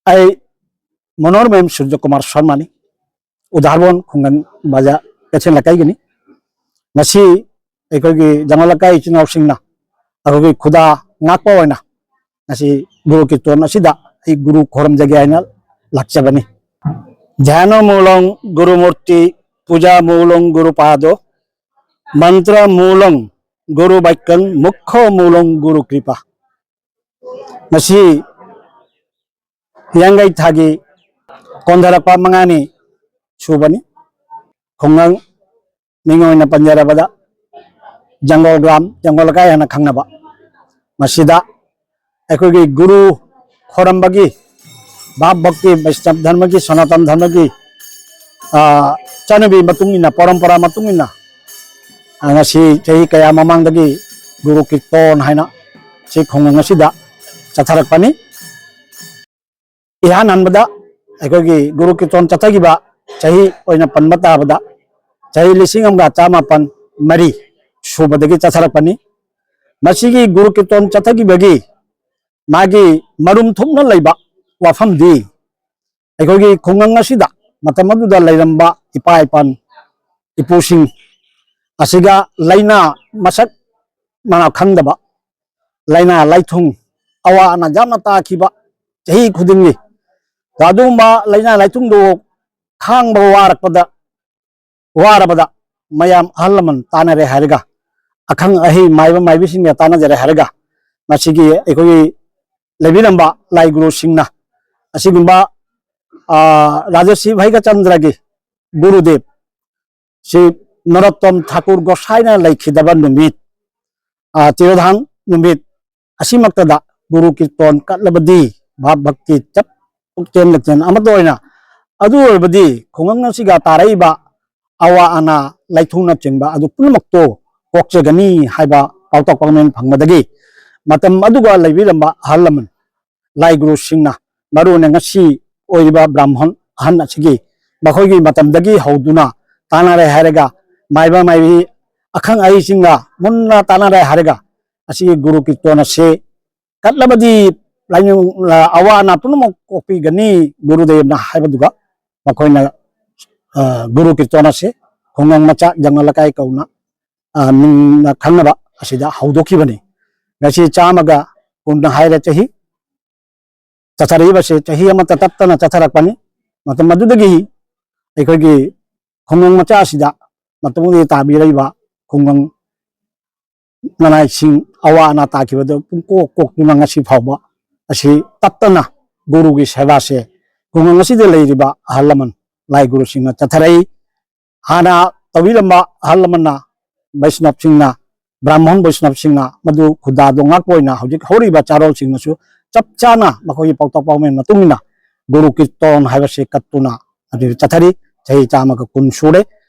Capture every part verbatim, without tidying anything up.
ꯑꯩ ꯃꯅꯣꯔꯃꯌꯝ ꯁꯨꯔꯖ ꯀꯨꯃꯥꯔ ꯁꯔꯃꯅꯤ, ꯎꯗꯥꯔꯕꯣꯟ ꯈꯨꯡꯒꯪ ꯕꯖꯥꯔ ꯀꯩꯊꯦꯜ ꯂꯩꯀꯥꯏꯒꯤꯅꯤ꯫ ꯉꯁꯤ ꯑꯩꯈꯣꯏꯒꯤ ꯖꯪꯒꯜ ꯂꯩꯀꯥꯏ ꯏꯆꯤꯟ ꯏꯅꯥꯎꯁꯤꯡꯅ ꯑꯩꯈꯣꯏꯒꯤ ꯈꯨꯗꯥ ꯉꯥꯛꯄ ꯑꯣꯏꯅ ꯉꯁꯤ ꯒꯨꯔꯨ ꯀꯤꯔꯇꯣꯟ ꯑꯁꯤꯗ ꯑꯩ ꯒꯨꯔꯨ ꯈꯣꯏꯔꯝꯖꯒꯦ ꯍꯥꯏꯅ ꯂꯥꯛꯆꯕꯅꯤ꯫ ꯙ꯭ꯌꯥꯅ ꯃꯨꯂꯪ ꯒꯨꯔꯨ ꯃꯨꯔꯇꯤ, ꯄꯨꯖꯥ ꯃꯨꯂꯪ ꯒꯨꯔꯨ ꯄꯥꯗꯣ, ꯃꯟꯇ꯭ꯔ ꯃꯨꯂꯪ ꯒꯨꯔꯨ ꯕꯥꯏꯀꯪ, ꯃꯨꯈꯣ ꯃꯨꯂꯪ ꯒꯨꯔꯨ ꯀ꯭ꯔꯤꯄꯥ꯫ ꯃꯁꯤ ꯍꯤꯌꯥꯡꯒꯩ ꯊꯥꯒꯤ ꯀꯣꯟꯊꯔꯛꯄ ꯃꯉꯥꯅꯤ ꯁꯨꯕꯅꯤ꯫ ꯈꯨꯡꯒꯪ ꯃꯤꯡ ꯑꯣꯏꯅ ꯄꯟꯖꯔꯕꯗ ꯖꯪꯒꯣꯜ ꯒ꯭ꯔꯥꯝ, ꯖꯪꯒꯣꯜ ꯂꯩꯀꯥꯏ ꯍꯥꯏꯅ ꯈꯪꯅꯕ꯫ ꯃꯁꯤꯗ ꯑꯩꯈꯣꯏꯒꯤ ꯒꯨꯔꯨ ꯈꯣꯔꯝꯕꯒꯤ ꯚꯥꯕ ꯚꯛꯇꯤ ꯕꯩꯁꯅꯕ ꯙꯔꯃꯒꯤ, ꯁꯅꯥꯇꯟ ꯙꯔꯃꯒꯤ, ꯑ, ꯆꯠꯅꯕꯤ ꯃꯇꯨꯡ ꯏꯟꯅ, ꯄꯔꯝꯄꯔꯥ ꯃꯇꯨꯡ ꯏꯟꯅ, ꯑ, ꯉꯁꯤ ꯆꯍꯤ ꯀꯌꯥ ꯃꯃꯥꯡꯗꯒꯤ ꯒꯨꯔꯨ ꯀꯤꯔꯇꯣꯟ ꯍꯥꯏꯅ ꯁꯤ ꯈꯨꯡꯒꯪ ꯑꯁꯤꯗ ꯆꯠꯊꯔꯛꯄꯅꯤ꯫ ꯏꯍꯥꯟ ꯍꯥꯟꯕꯗ ꯑꯩꯈꯣꯏꯒꯤ ꯒꯨꯔꯨ ꯀꯤꯔꯇꯣꯟ ꯆꯠꯊꯈꯤꯕ ꯆꯍꯤ ꯑꯣꯏꯅ ꯄꯟꯕ ꯇꯥꯕꯗ, ꯆꯍꯤ ꯂꯤꯁꯤꯡ ꯑꯃꯒ ꯆꯥꯃꯥꯄꯟ ꯃꯔꯤ ꯁꯨꯕꯗꯒꯤ ꯆꯠꯊꯔꯛꯄꯅꯤ꯫ ꯃꯁꯤꯒꯤ ꯒꯨꯔꯨ ꯀꯤꯔꯇꯣꯟ ꯆꯠꯊꯈꯤꯕꯒꯤ ꯃꯥꯒꯤ ꯃꯔꯨꯝ ꯊꯨꯞꯅ ꯂꯩꯕ ꯋꯥꯐꯝꯗꯤ, ꯑꯩꯈꯣꯏꯒꯤ ꯈꯨꯡꯒꯪ ꯑꯁꯤꯗ ꯃꯇꯝ ꯑꯗꯨꯗ ꯂꯩꯔꯝꯕ ꯏꯄꯥ ꯏꯄꯥꯟ ꯏꯄꯨꯁꯤꯡ ꯑꯁꯤꯒ ꯂꯥꯏꯅꯥ ꯃꯁꯛ ꯃꯅꯥ ꯈꯪꯗꯕ, ꯂꯥꯏꯅꯥ ꯂꯥꯏꯊꯨꯡ, ꯑꯋꯥ ꯑꯅꯥ ꯌꯥꯝꯅ ꯇꯥꯈꯤꯕ ꯆꯍꯤ ꯈꯨꯗꯤꯡꯒꯤ꯫ ꯑꯗꯨꯒꯨꯝꯕ ꯂꯥꯏꯅꯥ ꯂꯥꯏꯊꯨꯡꯗꯨ ꯈꯥꯡꯕ ꯋꯥꯔꯛꯄꯗ, ꯋꯥꯔꯕꯗ ꯃꯌꯥꯝ ꯑꯍꯜ ꯂꯃꯟ ꯇꯥꯟꯅꯔꯦ ꯍꯥꯏꯔꯒ, ꯑꯈꯪ ꯑꯍꯩ ꯃꯥꯏꯕ ꯃꯥꯏꯕꯤꯁꯤꯡꯒ ꯇꯥꯟꯅꯖꯔꯦ ꯍꯥꯏꯔꯒ, ꯃꯁꯤꯒꯤ ꯑꯩꯈꯣꯏꯒꯤ ꯂꯩꯕꯤꯔꯝꯕ ꯂꯥꯏ ꯒꯨꯔꯨꯁꯤꯡꯅ ꯑꯁꯤꯒꯨꯝꯕ, ꯑ, ꯔꯥꯖꯁ꯭ꯔꯤ ꯚꯩꯒꯆꯟꯗ꯭ꯔꯒꯤ ꯒꯨꯔꯨꯗꯦꯕ ꯁꯤ ꯅꯔꯣꯠꯇꯝ ꯊꯥꯀꯨꯔ ꯒꯣꯁꯥꯏꯅ ꯂꯩꯈꯤꯗꯕ ꯅꯨꯃꯤꯠ, ꯑ, ꯇꯤꯔꯣꯙꯥꯟ ꯅꯨꯃꯤꯠ ꯑꯁꯤꯃꯛꯇꯗ ꯒꯨꯔꯨ ꯀꯤꯔꯇꯣꯟ ꯀꯠꯂꯕꯗꯤ, ꯚꯥꯕ ꯚꯛꯇꯤ ꯆꯞ ꯄꯨꯛꯆꯦꯟ ꯂꯦꯛꯆꯦꯟ ꯑꯃꯠꯇ ꯑꯣꯏꯅ, ꯑꯗꯨ ꯑꯣꯏꯔꯕꯗꯤ ꯈꯨꯡꯒꯪ ꯑꯁꯤꯒ ꯇꯥꯔꯛꯏꯕ ꯑꯋꯥ ꯑꯅꯥ ꯂꯥꯏꯊꯨꯡꯅꯆꯤꯡꯕ ꯑꯗꯨ ꯄꯨꯝꯅꯃꯛꯇꯣ ꯀꯣꯛꯆꯒꯅꯤ ꯍꯥꯏꯕ ꯄꯥꯎꯇꯥꯛ ꯄꯥꯎꯃꯦꯟ ꯐꯪꯕꯗꯒꯤ ꯃꯇꯝ ꯑꯗꯨꯒ ꯂꯩꯕꯤꯔꯝꯕ ꯑꯍꯜ ꯂꯃꯟ ꯂꯥꯏ ꯒꯨꯔꯨꯁꯤꯡꯅ, ꯃꯔꯨ ꯑꯣꯏꯅ ꯉꯁꯤ ꯑꯣꯏꯔꯤꯕ ꯕ꯭ꯔꯥꯍꯃꯟ ꯑꯍꯟ ꯑꯁꯤꯒꯤ, ꯃꯈꯣꯏꯒꯤ ꯃꯇꯝꯗꯒꯤ ꯍꯧꯗꯨꯅ ꯇꯥꯟꯅꯔꯦ ꯍꯥꯏꯔꯒ, ꯃꯥꯏꯕ ꯃꯥꯏꯕꯤ ꯑꯈꯪ ꯑꯍꯩꯁꯤꯡꯒ ꯃꯨꯟꯅ ꯇꯥꯟꯅꯔꯦ ꯍꯥꯏꯔꯒ, ꯑꯁꯤꯒꯤ ꯒꯨꯔꯨ ꯀꯤꯔꯇꯣꯟ ꯑꯁꯤ ꯀꯠꯂꯕꯗꯤ ꯂꯥꯏꯅꯤꯡ, ꯑ, ꯑꯋꯥ ꯑꯅꯥ ꯄꯨꯝꯅꯃꯛ ꯀꯣꯛꯄꯤꯒꯅꯤ ꯒꯨꯔꯨꯗꯦꯕꯅ ꯍꯥꯏꯕꯗꯨꯒ ꯃꯈꯣꯏꯅ, ꯑ, ꯒꯨꯔꯨ ꯀꯤꯔꯇꯣꯟ ꯑꯁꯤ ꯈꯨꯡꯒꯪ ꯃꯆꯥ ꯖꯪꯒꯜ ꯂꯩꯀꯥꯏ ꯀꯧꯅ, ꯑ, ꯃꯤꯡꯅ ꯈꯪꯅꯕ ꯑꯁꯤꯗ ꯍꯧꯗꯣꯛꯈꯤꯕꯅꯤ꯫ ꯉꯁꯤ ꯆꯥꯝꯃꯒ ꯀꯨꯟ ꯍꯥꯏꯔꯦ ꯆꯍꯤ꯫ ꯆꯠꯊꯔꯛꯏꯕꯁꯦ ꯆꯍꯤ ꯑꯃꯠꯇ ꯇꯠꯇꯅ ꯆꯠꯊꯔꯛꯄꯅꯤ꯫ ꯃꯇꯝ ꯑꯗꯨꯗꯒꯤ ꯑꯩꯈꯣꯏꯒꯤ ꯈꯨꯡꯒꯪ ꯃꯆꯥ ꯑꯁꯤꯗ ꯃꯇꯝꯗꯨꯗꯒꯤ ꯇꯥꯕꯤꯔꯛꯏꯕ ꯈꯨꯡꯒꯪ ꯂꯅꯥꯏꯁꯤꯡ ꯑꯋꯥ ꯑꯅꯥ ꯇꯥꯈꯤꯕꯗꯨ ꯄꯨꯡꯀꯣꯛ ꯀꯣꯛꯇꯨꯅ ꯉꯁꯤ ꯐꯥꯎꯕ ꯑꯁꯤ ꯇꯠꯇꯅ ꯒꯨꯔꯨꯒꯤ ꯁꯦꯕꯥꯁꯦ ꯈꯨꯡꯒꯪ ꯑꯁꯤꯗ ꯂꯩꯔꯤꯕ ꯑꯍꯜ ꯂꯃꯟ ꯂꯥꯏ ꯒꯨꯔꯨꯁꯤꯡꯅ ꯆꯠꯊꯔꯛꯏ꯫ ꯍꯥꯟꯅ ꯇꯧꯕꯤꯔꯝꯕ ꯑꯍꯜ ꯂꯃꯟꯅ, ꯕꯩꯁꯅꯞꯁꯤꯡꯅ, ꯕ꯭ꯔꯥꯍꯃꯟ ꯕꯩꯁꯅꯞꯁꯤꯡꯅ ꯃꯗꯨ ꯈꯨꯗꯥꯗꯣ ꯉꯥꯛꯄ ꯑꯣꯏꯅ ꯍꯧꯖꯤꯛ ꯍꯧꯔꯤꯕ ꯆꯥꯔꯣꯜꯁꯤꯡꯅꯁꯨ ꯆꯞ ꯆꯥꯅ ꯃꯈꯣꯏꯒꯤ ꯄꯥꯎꯇꯥꯛ ꯄꯥꯎꯃꯦꯟ ꯃꯇꯨꯡ ꯏꯟꯅ ꯒꯨꯔꯨ ꯀꯤꯔꯇꯣꯟ ꯍꯥꯏꯕꯁꯤ ꯀꯠꯇꯨꯅ ꯑꯗꯨ ꯆꯠꯊꯔꯤ꯫ ꯆꯍꯤ ꯆꯥꯝꯃꯒ ꯀꯨꯟ ꯁꯨꯔꯦ꯫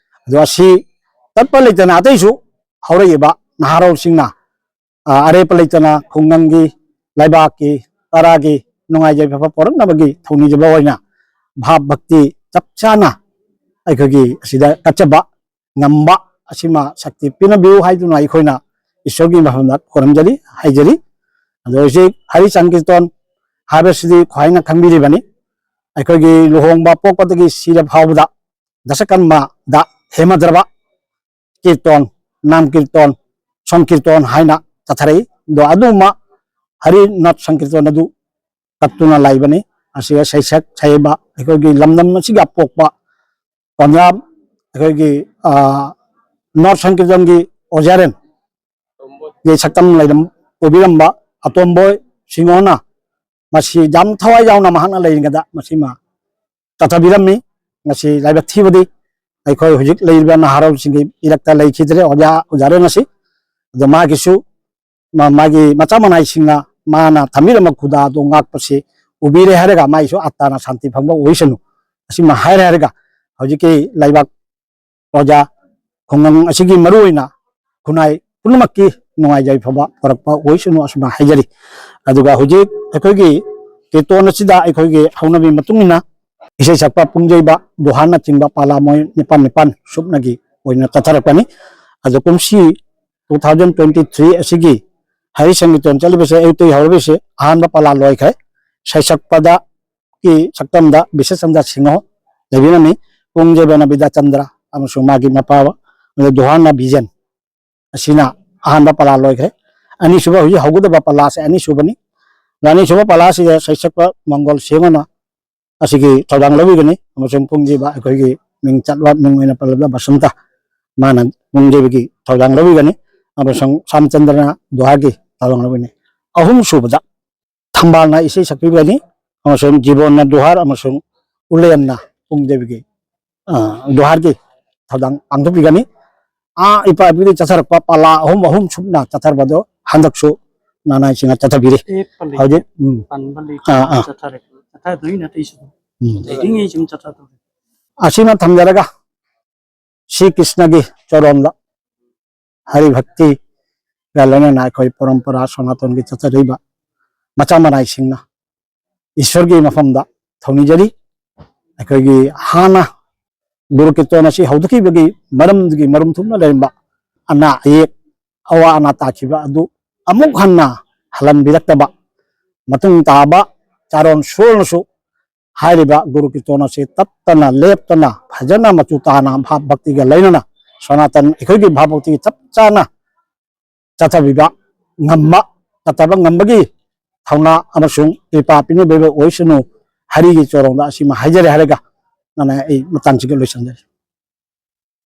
ꯑꯗꯣ ꯑꯁꯤ ꯇꯠꯄ ꯂꯩꯇꯅ ꯑꯇꯩꯁꯨ ꯍꯧꯔꯛꯏꯕ ꯅꯍꯥꯔꯣꯜꯁꯤꯡꯅ, ꯑ, ꯑꯔꯦꯞꯄ ꯂꯩꯇꯅ ꯈꯨꯡꯒꯪꯒꯤ, ꯂꯩꯕꯥꯛꯀꯤ, ꯄꯔꯥꯒꯤ ꯅꯨꯡꯉꯥꯏ ꯌꯥꯏꯐꯕ ꯄꯣꯔꯛꯅꯕꯒꯤ ꯊꯧꯅꯤꯖꯕ ꯑꯣꯏꯅ ꯚꯥꯕ ꯚꯛꯇꯤ ꯆꯞ ꯆꯥꯅ ꯑꯩꯈꯣꯏꯒꯤ ꯑꯁꯤꯗ ꯀꯠꯆꯕ ꯉꯝꯕ ꯑꯁꯤꯃ ꯁꯛꯇꯤ ꯄꯤꯅꯕꯤꯌꯨ ꯍꯥꯏꯗꯨꯅ ꯑꯩꯈꯣꯏꯅ ꯏꯁꯣꯔꯒꯤ ꯃꯐꯝꯗ ꯈꯨꯔꯨꯝꯖꯔꯤ, ꯍꯥꯏꯖꯔꯤ꯫ ꯑꯗꯣ ꯍꯧꯖꯤꯛ ꯍꯔꯤ ꯁꯪꯀꯤꯔꯇꯣꯟ ꯍꯥꯏꯕꯁꯤꯗꯤ ꯈ꯭ꯋꯥꯏꯅ ꯈꯪꯕꯤꯔꯤꯕꯅꯤ꯫ ꯑꯩꯈꯣꯏꯒꯤ ꯂꯨꯍꯣꯡꯕ ꯄꯣꯛꯄꯗꯒꯤ ꯁꯤꯔ ꯐꯥꯎꯕꯗ ꯗꯁꯀꯔꯃꯗ ꯍꯦꯃꯗ꯭ꯔꯕ ꯀꯤꯔꯇꯣꯟ, ꯅꯥꯝ ꯀꯤꯔꯇꯣꯟ, ꯁꯪꯀꯤꯔꯇꯣꯟ ꯍꯥꯏꯅ ꯆꯠꯊꯔꯛꯏ꯫ ꯑꯗꯣ ꯑꯗꯨꯃ ꯍꯔꯤ ꯅꯥꯠ ꯁꯪꯀꯤꯔꯇꯣꯟ ꯑꯗꯨ ꯀꯠꯇꯨꯅ ꯂꯩꯕꯅꯤ꯫ ꯑꯁꯤꯒ ꯁꯩꯁꯛ ꯁꯩꯍꯦꯛꯄ ꯑꯩꯈꯣꯏꯒꯤ ꯂꯝꯗꯝ ꯑꯁꯤꯒ ꯄꯣꯛꯄ ꯄꯟꯖꯥꯕ ꯑꯩꯈꯣꯏꯒꯤ, ꯑ, ꯅꯥꯠ ꯁꯪꯀꯤꯔꯇꯣꯟꯒꯤ ꯑꯣꯖꯥꯔꯦꯟ ꯒꯤ ꯁꯛꯇꯝ ꯂꯩꯔꯝ-, ꯄꯨꯕꯤꯔꯝꯕ ꯑꯇꯣꯝꯕꯣꯏ ꯁꯤꯡꯍꯣꯅ ꯃꯁꯤ ꯌꯥꯝ ꯊꯋꯥꯏ ꯌꯥꯎꯅ ꯃꯍꯥꯛꯅ ꯂꯩꯔꯤꯉꯩꯗ ꯃꯁꯤꯃ ꯆꯠꯊꯕꯤꯔꯝꯃꯤ꯫ ꯉꯁꯤ ꯂꯥꯏꯕꯛ ꯊꯤꯕꯗꯤ ꯑꯩꯈꯣꯏ ꯍꯧꯖꯤꯛ ꯂꯩꯔꯤꯕ ꯅꯍꯥꯔꯣꯜꯁꯤꯡꯒꯤ ꯏꯔꯛꯇ ꯂꯩꯈꯤꯗ꯭ꯔꯦ ꯑꯣꯖꯥ, ꯑꯣꯖꯥꯔꯦꯟ ꯑꯁꯤ꯫ ꯑꯗꯣ ꯃꯥꯒꯤꯁꯨ ꯃꯥ-, ꯃꯥꯒꯤ ꯃꯆꯥ ꯃꯅꯥꯏꯁꯤꯡꯅ ꯃꯥꯅ ꯊꯝꯕꯤꯔꯝꯕ ꯈꯨꯗꯥꯗꯣ ꯉꯥꯛꯄꯁꯤ ꯎꯕꯤꯔꯦ ꯍꯥꯏꯔꯒ ꯃꯥꯒꯤꯁꯨ ꯑꯥꯇꯥꯅ ꯁꯥꯟꯇꯤ ꯐꯪꯕ ꯑꯣꯏꯁꯅꯨ꯫ ꯑꯁꯤꯃ ꯍꯥꯏꯔꯦ ꯍꯥꯏꯔꯒ ꯍꯧꯖꯤꯛꯀꯤ ꯂꯩꯕꯥꯛ ꯄ꯭ꯔꯖꯥ ꯈꯨꯡꯒꯪ ꯑꯁꯤꯒꯤ ꯃꯔꯨꯑꯣꯏꯅ ꯈꯨꯟꯅꯥꯏ ꯄꯨꯝꯅꯃꯛꯀꯤ ꯅꯨꯡꯉꯥꯏ ꯌꯥꯏꯐꯕ ꯄꯨꯔꯛꯄ ꯑꯣꯏꯁꯅꯨ ꯑꯁꯨꯝꯅ ꯍꯥꯏꯖꯔꯤ꯫ ꯑꯗꯨꯒ ꯍꯧꯖꯤꯛ ꯑꯩꯈꯣꯏꯒꯤ ꯀꯤꯔꯇꯣꯟ ꯑꯁꯤꯗ ꯑꯩꯈꯣꯏꯒꯤ ꯍꯧꯅꯕꯤ ꯃꯇꯨꯡ ꯏꯟꯅ ꯏꯁꯩ ꯁꯛꯄ ꯄꯨꯡꯖꯩꯕ ꯗꯣꯍꯥꯟꯅꯆꯤꯡꯕ ꯄꯥꯂꯥ ꯃꯣꯏ ꯅꯤꯄꯥꯟ ꯅꯤꯄꯥꯟ ꯁꯨꯞꯅꯒꯤ ꯑꯣꯏꯅ ꯆꯠꯊꯔꯛꯄꯅꯤ꯫ ꯑꯗꯣ ꯀꯨꯝꯁꯤ two thousand twenty three ꯑꯁꯤꯒꯤ ꯍꯔꯤ ꯁꯪꯒꯤꯇꯣꯟ ꯆꯠꯂꯤꯕꯁꯦ ꯑꯌꯨꯛꯇꯒꯤ ꯍꯧꯔꯤꯕꯁꯦ ꯑꯍꯥꯟꯕ ꯄꯂꯥ ꯂꯣꯏꯈ꯭ꯔꯦ꯫ ꯁꯩꯁꯛꯄꯗ ꯀꯤ ꯁꯛꯇꯝꯗ ꯕꯤꯁꯦꯁ ꯆꯟꯗ꯭ꯔ ꯁꯤꯡꯍ ꯂꯩꯕꯤꯔꯝꯃꯤ꯫ ꯄꯨꯡ ꯌꯩꯕꯅ ꯕꯤꯗ꯭ꯌꯥ ꯆꯟꯗ꯭ꯔ ꯑꯃꯁꯨꯡ ꯃꯥꯒꯤ ꯃꯄꯥ, ꯑꯗꯨ ꯗꯨꯍꯥꯔꯅ ꯕꯤꯖꯦꯟ꯫ ꯑꯁꯤꯅ ꯑꯍꯥꯟꯕ ꯄꯂꯥ ꯂꯣꯏꯈ꯭ꯔꯦ꯫ ꯑꯅꯤꯁꯨꯕ ꯍꯧꯖꯤꯛ ꯍꯧꯒꯗꯕ ꯄꯂꯥꯁꯦ ꯑꯅꯤꯁꯨꯕꯅꯤ꯫ ꯑꯅꯤꯁꯨꯕ ꯄꯂꯥꯁꯤꯗ ꯁꯩꯁꯛꯄ ꯃꯪꯒꯣꯜ ꯁꯦꯡꯉꯅ ꯑꯁꯤꯒꯤ ꯊꯧꯗꯥꯡ ꯂꯧꯕꯤꯒꯅꯤ ꯑꯃꯁꯨꯡ ꯄꯨꯡ ꯌꯩꯕ ꯑꯩꯈꯣꯏꯒꯤ ꯃꯤꯡ ꯆꯠꯄ ꯃꯤꯡ ꯑꯣꯏꯅ ꯄꯜꯂꯕꯗ ꯕꯁꯟꯇ ꯃꯥꯅ ꯄꯨꯡ ꯌꯩꯕꯒꯤ ꯊꯧꯗꯥꯡ ꯂꯧꯕꯤꯒꯅꯤ ꯑꯃꯁꯨꯡ ꯁ꯭ꯌꯥꯝꯆꯟꯗ꯭ꯔꯅ ꯗꯨꯍꯥꯔꯒꯤ ꯊꯧꯗꯥꯡ ꯂꯧꯕꯤꯒꯅꯤ꯫ ꯑꯍꯨꯝ ꯁꯨꯕꯗ ꯊꯝꯕꯥꯜꯅ ꯏꯁꯩ ꯁꯛꯄꯤꯒꯅꯤ ꯑꯃꯁꯨꯡ ꯖꯤꯕꯣꯟꯅ ꯗꯨꯍꯥꯔ ꯑꯃꯁꯨꯡ ꯎꯂꯦꯟꯅ ꯄꯨꯡ ꯌꯩꯕꯒꯤ, ꯑ, ꯗꯨꯍꯥꯔꯒꯤ ꯊꯧꯗꯥꯡ ꯄꯥꯡꯊꯣꯛꯄꯤꯒꯅꯤ꯫ ꯑꯥ, ꯏꯄꯥ ꯏꯄꯨꯗꯒꯤ ꯆꯠꯊꯔꯛꯄ ꯄꯂꯥ ꯑꯍꯨꯝ ꯑꯍꯨꯝ ꯁꯨꯞꯅ ꯆꯠꯊꯔꯛꯄꯗꯣ ꯍꯟꯗꯛꯁꯨ ꯅꯥꯅꯥꯏꯁꯤꯡꯅ ꯆꯠꯊꯕꯤꯔꯤ꯫ ꯂꯦꯞꯄ ꯂꯩꯇꯦ꯫ ꯍꯧꯖꯤꯛ, ꯎꯝ꯫ ꯄꯟꯕ ꯂꯩꯇꯦ꯫ ꯑꯥ, ꯑꯥ꯫ ꯆꯠꯊꯔꯛꯄ꯫ ꯆꯠꯊꯗꯣꯏ ꯅꯠꯇꯦ ꯁꯤꯗ꯫ ꯎꯝ꯫ ꯂꯩꯔꯤꯉꯩ ꯁꯨꯝ ꯆꯠꯊꯗꯣꯔꯤ꯫ ꯑꯁꯤꯃ ꯊꯝꯖꯔꯒ ꯁ꯭ꯔꯤ ꯀ꯭ꯔꯤꯁꯅꯒꯤ ꯆꯣꯔꯣꯝꯗ ꯍꯔꯤ ꯚꯛꯇꯤꯒ ꯂꯣꯏꯅꯅ ꯑꯩꯈꯣꯏ ꯄꯔꯝꯄꯔꯥ ꯁꯣꯅꯥꯇꯣꯟꯒꯤ ꯆꯠꯆꯔꯤꯕ ꯃꯆꯥ ꯃꯅꯥꯏꯁꯤꯡꯅ ꯏꯁꯣꯔꯒꯤ ꯃꯐꯝꯗ ꯊꯧꯅꯤꯖꯔꯤ꯫ ꯑꯩꯈꯣꯏꯒꯤ ꯍꯥꯟꯅ ꯒꯨꯔꯨ ꯀꯤꯔꯇꯣꯟ ꯑꯁꯤ ꯍꯧꯗꯣꯛꯈꯤꯕꯒꯤ ꯃꯔꯝꯗꯨꯒꯤ ꯃꯔꯨꯝ ꯊꯨꯝꯅ ꯂꯩꯔꯝꯕ ꯑꯅꯥ ꯑꯌꯦꯛ, ꯑꯋꯥ ꯑꯅꯥ ꯇꯥꯈꯤꯕ ꯑꯗꯨ ꯑꯃꯨꯛ ꯍꯟꯅ ꯍꯜꯍꯟꯕꯤꯔꯛꯇꯕ, ꯃꯇꯨꯡ ꯇꯥꯕ ꯆꯥꯔꯣꯟ ꯁꯨꯔꯣꯟꯅꯁꯨ ꯍꯥꯏꯔꯤꯕ ꯒꯨꯔꯨ ꯀꯤꯔꯇꯣꯟ ꯑꯁꯤ ꯇꯠꯇꯅ ꯂꯦꯞꯇꯅ ꯐꯖꯅ ꯃꯆꯨ ꯇꯥꯅ ꯚꯥꯕ ꯚꯛꯇꯤꯒ ꯂꯣꯏꯅꯅ ꯁꯣꯅꯥꯇꯟ ꯑꯩꯈꯣꯏꯒꯤ ꯚꯥꯕ ꯚꯛꯇꯤꯒꯤ ꯆꯞ ꯆꯥꯅ ꯆꯠꯊꯕꯤꯕ ꯉꯝꯕ, ꯆꯠꯊꯕ ꯉꯝꯕꯒꯤ ꯊꯧꯅꯥ ꯑꯃꯁꯨꯡ ꯀ꯭ꯔꯤꯄꯥ ꯄꯤꯅꯕꯤꯕ ꯑꯣꯏꯁꯅꯨ꯫ ꯍꯔꯤꯒꯤ ꯆꯣꯔꯣꯡꯗ ꯑꯁꯤꯃ ꯍꯥꯏꯖꯔꯦ ꯍꯥꯏꯔꯒ ꯅꯅ ꯑꯩ ꯃꯇꯥꯡꯁꯤꯒ ꯂꯣꯏꯁꯤꯟꯖꯔꯦ꯫